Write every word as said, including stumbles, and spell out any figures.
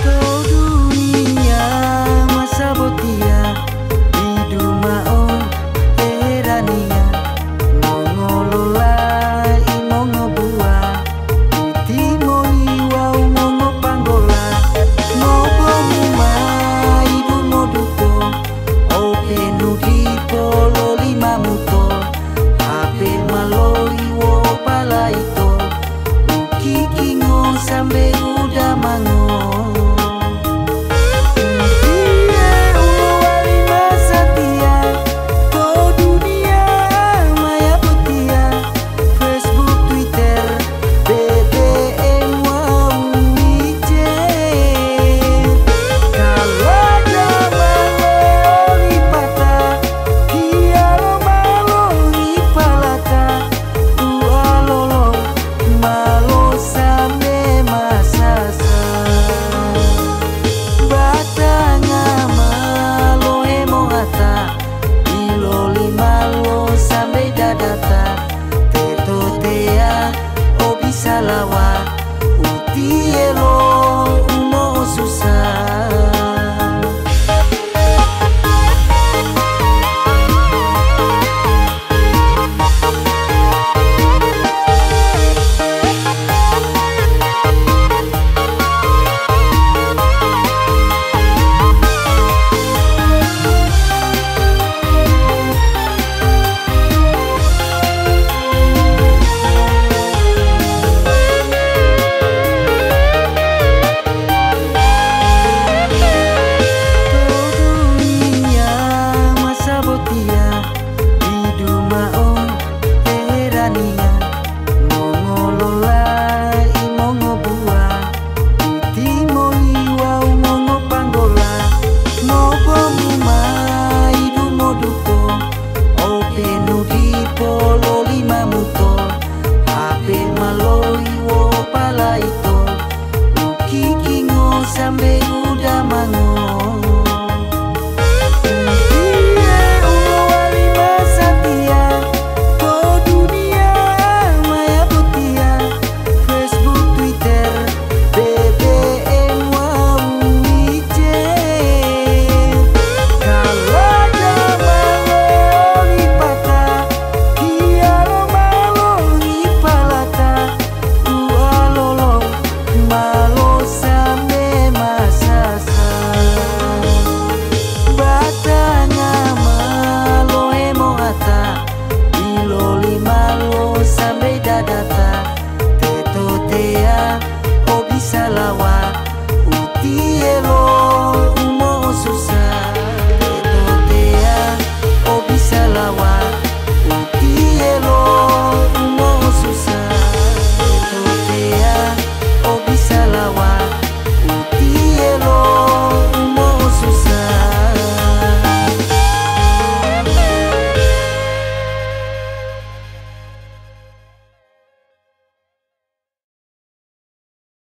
To duniya masa botiya, didu mao heraniya, mongololai mongobuwa, timongoli wawu mongopanggola, mobongu mayi dumodupo, openu dipo lolimamuto, hape ma loiwopa laito, ukikingo sambe udamango. Utiye u lowali masatiya to duniya maya botiya, Facebook, Twitter, B B M wawu WeChat. Kalaja ma lolipata, hiyalo ma lolipalata, tuwalolo ma losambe masasa. Batanga ma lohemohata, iloli ma losambe dadata, teto teya o bisalawa, utiyelo u mo'osusa. To duniya masa botiya, didu mao heraniya, mongololai mongobuwa, timongoli wawu mongopanggola, mobongu mayi dumodupo, openu dipo lolimamuto, hape ma loiwopa laito, ukikingo sambe